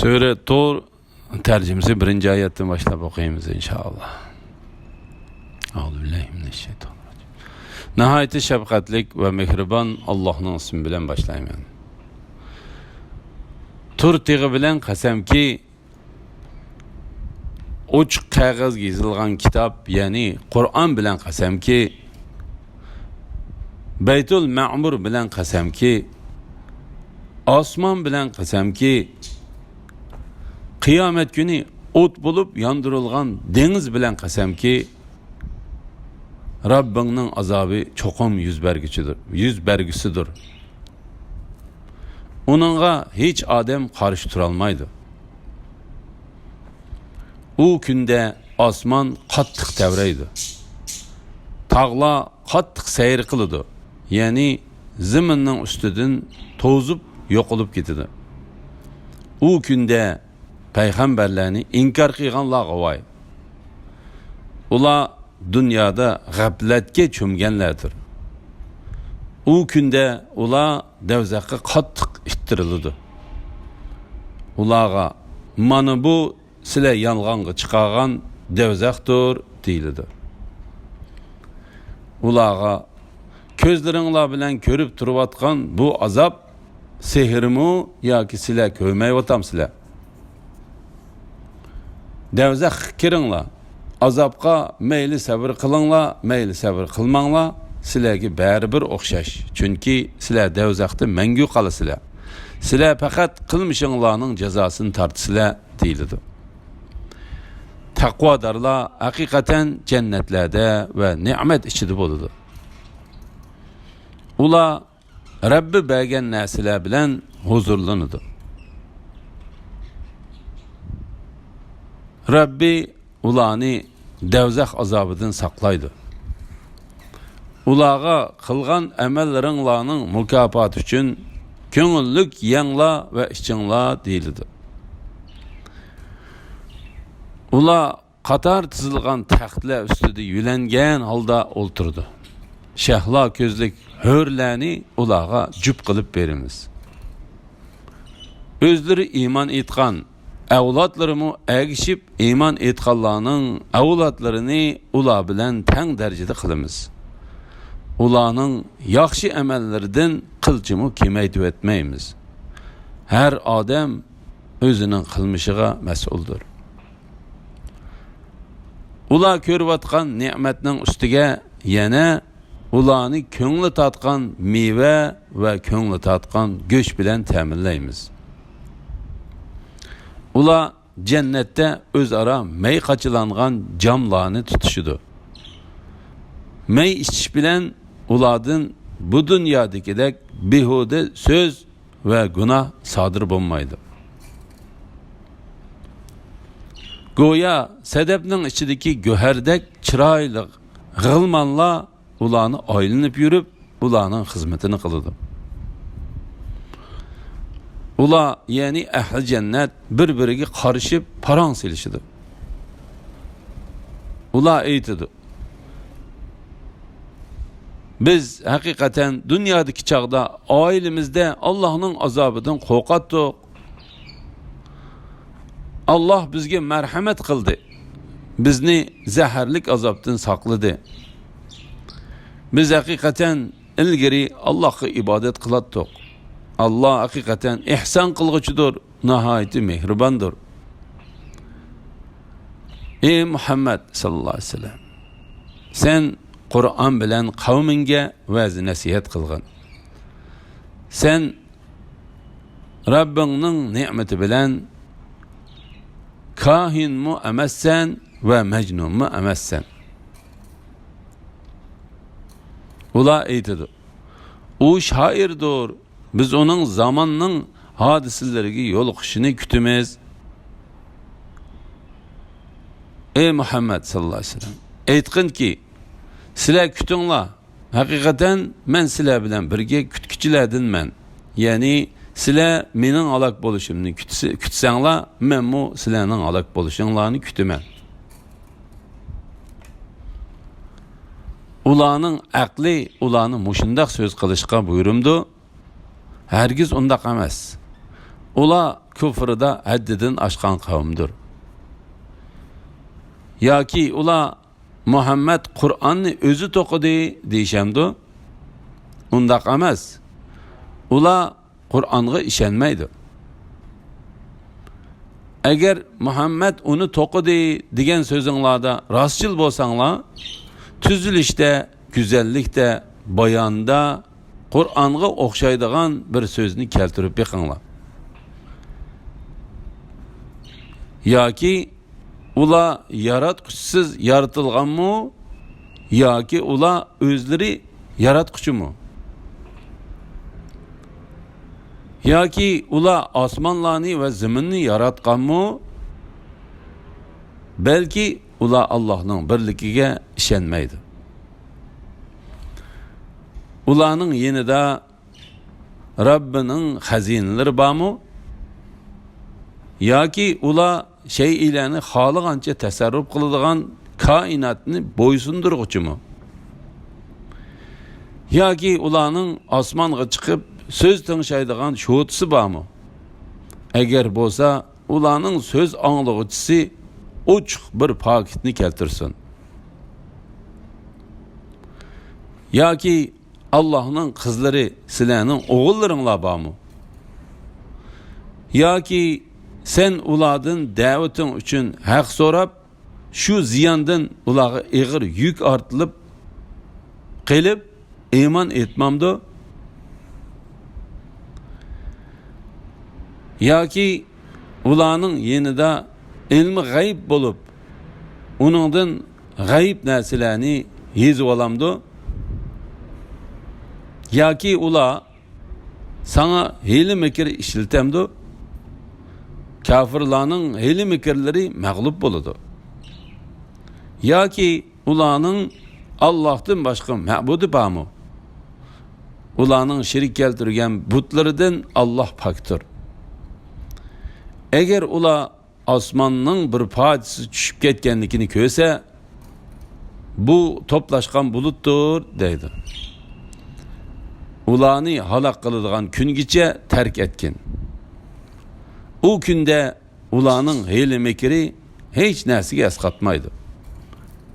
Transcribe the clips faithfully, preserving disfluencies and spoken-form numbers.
تۆرە تور تەرجىمىسى بىرىنچى ئايەتتىن باشلاپ ئوقۇيمىز، ئىنشائاللا. ئەئۇزۇ بىللاھى مىنەششەيتانىررەجىم. ناھايىتى شەپقەتلىك ۋە مېھرىبان ئاللاھنىڭ ئىسمى بىلەن باشلايمەن. تۇر تېغى بىلەن قەسەمكى، ئوچۇق قەغەزگە يېزىلغان كىتاب، يەنى قۇرئان بىلەن قەسەمكى، بەيتۇل مەمۇر بىلەن قەسەمكى، ئاسمان بىلەن قەسەمكى، قىيامەت كۈنى ئوت بولۇپ ياندۇرۇلغان دېڭىز بىلەن قەسەمكى، رەببىڭنىڭ ئازابى چوقۇم يۈز بەرگۈچىدۇر، يۈز بەرگۈسىدۇر. ئۇنىڭغا ھېچ ئادەم قارشى تۇرالمايدۇ. ئۇ كۈندە ئاسمان قاتتىق تەۋرەيدۇ. تاغلار قاتتىق سەير قىلىدۇ، يەنى زېمىننىڭ ئۈستىدىن توزۇپ يوقىلىپ كېتىدۇ. ئۇ كۈندە پەيغەمبەرلەرنى ئىنكار قىلغانلارغا ۋاي! ئۇلار دۇنيادا غەپلەتكە چۆمگەنلەردۇر. ئۇ كۈندە ئۇلار دەۋزەخكە قاتتىق ئىتتىرىلىدۇ. ئۇلارغا، مانا بۇ سىلەر يالغانغا چىقارغان دەۋزەختۇر، دېيىلىدۇ. ئۇلارغا، كۆزلىرىڭلار بىلەن كۆرۈپ تۇرۇۋاتقان بۇ ئازاب سېھىرمۇ ياكى سىلەر كۆرمەيۋاتامسىلەر؟ دەۋزەخكە كىرىڭلار. ئازابقا مەيلى سەۋر قىلىڭلار، مەيلى سەۋر قىلماڭلار، سىلەرگە بەرىبىر ئوخشاش. چۈنكى سىلەر دەۋزەختە مەڭگۈ قالىسىلەر. سىلەر پەقەت قىلمىشىڭلارنىڭ جازاسىنى تارتىسىلەر، دېيىلىدۇ. تەقۋادارلار ھەقىقەتەن جەننەتلەردە ۋە نېمەت ئىچىدە بولىدۇ. ئۇلار رەببى بەرگەن نەرسىلەر بىلەن ھۇزۇرلىنىدۇ. رەببى ئۇلارنى دەۋزەخ ئازابىدىن ساقلايدۇ. ئۇلارغا، قىلغان ئەمەللىرىڭلارنىڭ مۇكاپاتى ئۈچۈن كۆڭۈللۈك يەڭلار ۋە ئىچىڭلار، دېيىلىدۇ. ئۇلار قاتار تىزىلغان تەختلەر ئۈستىدە يۆلەنگەن ھالدا ئولتۇرىدۇ. شەھلا كۆزلۈك ھۆرلەرنى ئۇلارغا جۈپ قىلىپ بېرىمىز. ئۆزلىرى ئىمان ئېيتقان، ئەۋلادلىرىمۇ ئەگىشىپ ئىمان ئېيتقانلارنىڭ ئەۋلادلىرىنى ئۇلار بىلەن تەڭ دەرىجىدە قىلىمىز. ئۇلارنىڭ ياخشى ئەمەللىرىدىن قىلچىمۇ كېمەيتىۋەتمەيمىز. ھەر ئادەم ئۆزىنىڭ قىلمىشىغا مەسئۇلدۇر. ئۇلار كۆرۈۋاتقان نېمەتنىڭ ئۈستىگە يەنە ئۇلارنى كۆڭلى تارتقان مېۋە ۋە كۆڭلى تارتقان گۆش بىلەن تەمىنلەيمىز. ئۇلار جەننەتتە ئۆزئارا مەي قاچىلانغان جاملارنى تۇتۇشىدۇ. مەي ئىچىش بىلەن ئۇلاردىن بۇ دۇنيادىكىدەك بىھۇدە سۆز ۋە گۇناھ سادىر بولمايدۇ. گويا سەدەپنىڭ ئىچىدىكى گۆھەردەك چىرايلىق غىلمانلار ئۇلارنى ئايلىنىپ يۈرۈپ، ئۇلارنىڭ خىزمىتىنى قىلىدۇ. ئۇلار، يەنى ئەھلى جەننەت، بىر-بىرىگە قارىشىپ پاراڭ سېلىشىدۇ. ئۇلار ئېيتىدۇ، بىز ھەقىقەتەن دۇنيادىكى چاغدا ئائىلىمىزدە ئاللاھنىڭ ئازابىدىن قورقاتتۇق. ئاللاھ بىزگە مەرھەمەت قىلدى، بىزنى زەھەرلىك ئازابتىن ساقلىدى. بىز ھەقىقەتەن ئىلگىرى ئاللاھقا ئىبادەت قىلاتتۇق. ئاللاھ ھەقىقەتەن ئېھسان قىلغۇچىدۇر، ناھايىتى مېھرىباندۇر. ئى مۇھەممەد ساللاللاھۇ ئەلەيھى ۋەسەللەم، سەن قۇرئان بىلەن قەۋمىڭگە ۋەز-نەسىھەت قىلغىن. سەن رەببىڭنىڭ نېمىتى بىلەن كاھىنمۇ ئەمەسسەن ۋە مەجنۇنمۇ ئەمەسسەن. ئۇلار ئېيتىدۇ، ئۇ شائىردۇر، بىز ئۇنىڭ زاماننىڭ ھادىسىلىرىگە يولۇقۇشىنى كۈتىمىز. ئەي مۇھەممەد ساللاللاھۇ ئەلەيھى ۋەسەللەم، ئېيتقىنكى، سىلەر كۈتۈڭلار، ھەقىقەتەن مەن سىلەر بىلەن بىرگە كۈتكۈچىلەردىنمەن. يەنى سىلەر مېنىڭ ھالاك بولۇشۇمنى كۈتسە-، كۈتسەڭلار، مەنمۇ سىلەرنىڭ ھالاك بولۇشۇڭلارنى كۈتىمەن. ئۇلارنىڭ ئەقلى ئۇلارنى مۇشۇنداق سۆز قىلىشقا بۇيرۇمدۇ؟ ھەرگىز ئۇنداق ئەمەس. ئۇلار كۇفرىدا ھەددىدىن ئاشقان قەۋمدۇر. ياكى ئۇلار مۇھەممەد قۇرئاننى ئۆزى توقۇدى دېيىشەمدۇ؟ ئۇنداق ئەمەس. ئۇلار قۇرئانغا ئىشەنمەيدۇ. ئەگەر مۇھەممەد ئۇنى توقۇدى دېگەن سۆزۈڭلاردا راستچىل بولساڭلار، تۈزۈلۈشتە، گۈزەللىكتە، باياندا قۇرئانغا ئوخشايدىغان بىر سۆزنى كەلتۈرۈپ بېقىڭلار. ياكى ئۇلار ياراتقۇچىسىز يارىتىلغانمۇ؟ ياكى ئۇلار ئۆزلىرى ياراتقۇچىمۇ؟ ياكى ئۇلار ئاسمانلارنى ۋە زېمىننى ياراتقانمۇ؟ بەلكى ئۇلار ئاللاھنىڭ بىرلىكىگە ئىشەنمەيدۇ. ئۇلارنىڭ يېنىدا رەببىنىڭ خەزىنىلىرى بارمۇ؟ ياكى ئۇلار شەيئىلەرنى خالىغانچە تەسەررۇپ قىلىدىغان كائىناتنى بويسۇندۇرغۇچىمۇ؟ ياكى ئۇلارنىڭ ئاسمانغا چىقىپ سۆز تىڭشايدىغان شوتىسى بارمۇ؟ ئەگەر بولسا، ئۇلارنىڭ سۆز ئاڭلىغۇچىسى ئوچۇق بىر پاكىتنى كەلتۈرسۇن. ياكى ئاللاھنىڭ قىزلىرى سىلەرنىڭ ئوغۇللىرىڭلار بارمۇ؟ ياكى سەن ئۇلاردىن دەۋىتىڭ ئۈچۈن ھەق سوراپ، شۇ زىياندىن ئۇلارغا ئېغىر يۈك ئارتىلىپ قېلىپ، ئىمان ئېيتمامدۇ؟ ياكى ئۇلارنىڭ يېنىدا ئىلمى غەيب بولۇپ، ئۇنىڭدىن غەيب نەرسىلەرنى يېزىۋالامدۇ؟ ياكى ئۇلار ساڭا ھىيلە-مىكىر ئىشلىتەمدۇ؟ كاپىرلارنىڭ ھىيلە-مىكىرلىرى مەغلۇپ بولىدۇ. ياكى ئۇلارنىڭ ئاللاھتىن باشقا مەبۇدى بارمۇ؟ ئۇلارنىڭ شېرىك كەلتۈرگەن بۇتلىرىدىن ئاللاھ پاكتۇر. ئەگەر ئۇلار ئاسماننىڭ بىر پارچىسى چۈشۈپ كەتكەنلىكىنى كۆرسە، بۇ توپلاشقان بۇلۇتتۇر دەيدۇ. ئۇلارنى ھالاك قىلىدىغان كۈنگىچە تەرك ئەتكىن. ئۇ كۈندە ئۇلارنىڭ ھىيلە-مىكرى ھېچ نەرسىگە ئەسقاتمايدۇ.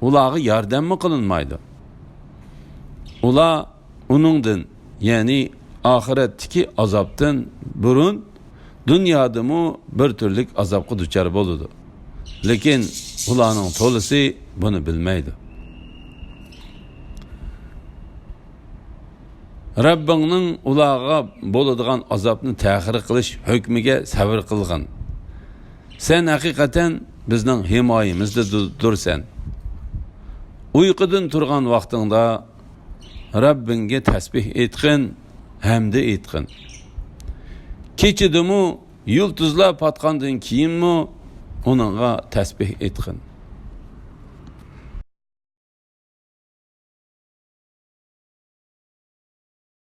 ئۇلارغا ياردەممۇ قىلىنمايدۇ. ئۇلار ئۇنىڭدىن، يەنى ئاخىرەتتىكى ئازابتىن بۇرۇن دۇنيادىمۇ بىر تۈرلۈك ئازابقا دۇچار بولىدۇ. لېكىن ئۇلارنىڭ تولىسى بۇنى بىلمەيدۇ. رەببىڭنىڭ ئۇلارغا بولىدىغان ئازابنى تەخىر قىلىش ھۆكمىگە سەۋر قىلغىن. سەن ھەقىقەتەن بىزنىڭ ھىمايىمىزدە دۇ-، دۇرسەن. ئۇيقۇدىن تۇرغان ۋاقتىڭدا رەببىڭگە تەسبىھ ئېيتقىن، ھەمدە ئېيتقىن. كېچىدىمۇ، يۇلتۇزلار پاتقاندىن كېيىنمۇ ئۇنىڭغا تەسبىھ ئېيتقىن.